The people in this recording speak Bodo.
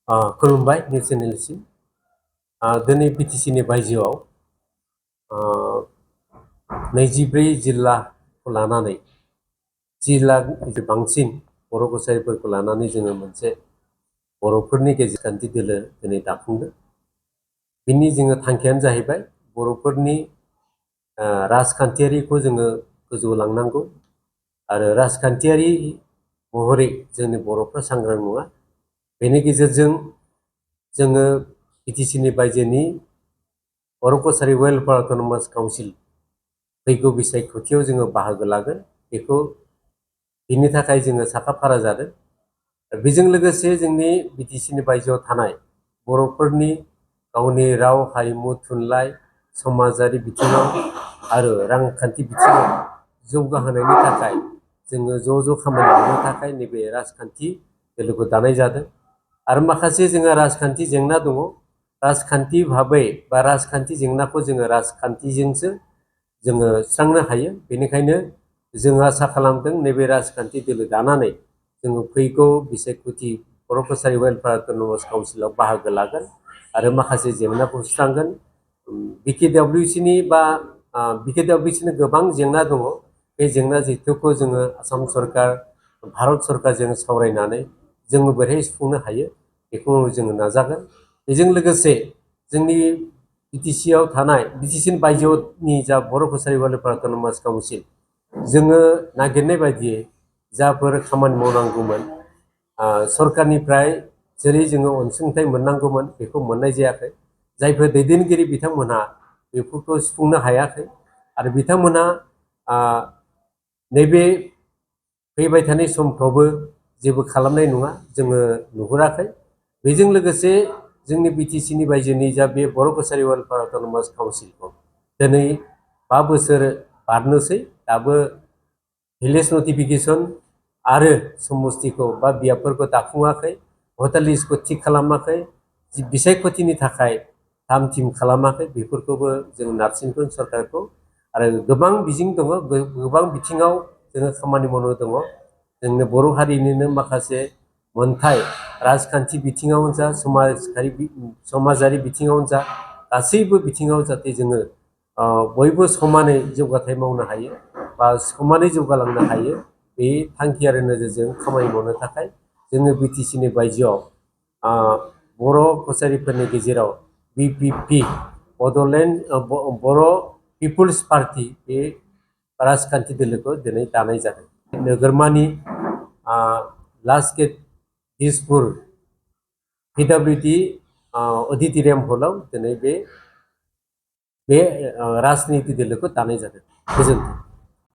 खुलुमबाय निउस चेनेलसिम दिनै बिटिसिनि बायजोआव 24 जिल्लाखौ लानानै जिल्लानि बांसिन बर' कसारिफोरखौ लानानै जोङो मोनसे बर'फोरनि गेजेरखान्थि दोलो दिनै दाफुंदों। बिनि जोङो थांखियानो जाहैबाय बर'फोरनि राजखान्थियारिखौ जोङो गोजौआव लांनांगौ आरो राजखान्थियारि महरै जोंनि बर'फ्रा सांग्रां नङा। बेनि गेजेरजों जोङो बिटिसिनि बायजोनि बर' कसारि वेलफेयार अट'नमास काउन्सिल फैगौ बिसायख'थियाव जोङो बाहागो लागोन बेखौ बिनि थाखाय जोङो साखाफारा जादों। बेजों लोगोसे जोंनि बिटिसिनि बायजोआव थानाय बर'फोरनि गावनि राव हारिमु थुनलाइ समाजारि बिथिङाव आरो रांखान्थि बिथिङाव जौगाहोनायनि थाखाय जोङो ज' खामानि मावनो थाखाय नैबे राजखान्थि दोलोखौ दानाय जादों। आरो माखासे जोंहा राजखान्थि जेंना दङ। राजखान्थि भाबै बा राजखान्थि जेंनाखौ जोङो राजखान्थिजोंसो जोङो सुस्रांनो हायो। बेनिखायनो जों आसा खालामदों नैबे राजखान्थि दोलो दानानै जोङो फैगौ बिसायख'थि बर' कसारि वेलफेयार अट'नमास काउन्सिलाव बाहागो लागोन आरो माखासे जेंनाखौ सुस्रांगोन। बिकेडब्लिउसिनि गोबां जेंना दङ। बे जेंना जेथोखौ जोङो आसाम सरकार भारत सरकारजों सावरायनानै जोङो बोरैहाय सुफुंनो हायो बेखौ जोङो नाजागोन। बेजों लोगोसे जोंनि बिटिसिआव थानाय बिटिसिनि बायजोनि जा बर' कसारि वेलफेयार अट'नमास काउन्सिल जोङो नागिरनाय बायदियै जाफोर खामानि मावनांगौमोन सरकारनिफ्राय जेरै जोङो अनसुंथाइ मोननांगौमोन बेखौ मोननाय जायाखै। जायफोर दैदेनगिरि बिथांमोनहा बेफोरखौ सुफुंनो हायाखै आरो बिथांमोनहा नैबे फैबाय थानाय समफ्रावबो जेबो खालामनाय नङा जोङो नुहुराखै। बेजों लोगोसे जोंनि बिटिसिनि बायजोनि जा बे बर' कसारि वेलफेयार अट'नमास काउन्सिलखौ दिनै 5 बोसोर बारनोसै दाबो भिलेज नटिफिकेसन आरो समस्तिखौ बा बियाबफोरखौ दाफुङाखै, भटार लिस्टखौ थिग खालामाखै, बिसायख'थिनि थाखाय थाम थिम खालामाखै। बेफोरखौबो जों नारसिनगोन सरकारखौ। आरो गोबां बिथिं दङ, गोबां बिथिङाव जोङो खामानि मावनो दङ। जोंनो बर' हारिनिनो माखासे मोनथाय राजखान्थि बिथिङावनो जा समाजारि बिथिङावनो जा गासैबो बिथिङाव जाहाथे जोङो बयबो समानै जौगाथाय मावनो हायो बा समानै जौगालांनो हायो बे थांखि आरो नोजोरजों खामानि मावनो थाखाय जोङो बिटिसिनि बायजोआव बर' कसारिफोरनि गेजेराव BPP Bodoland Boro' people's party बे राजखान्थि दोलोखौ दिनै दानाय जादों। नोगोरमानि last gate Dispur PWD auditorium हलाव दिनै बे राजनिति दोलोखौ दानाय जादों। गोजोन्थों।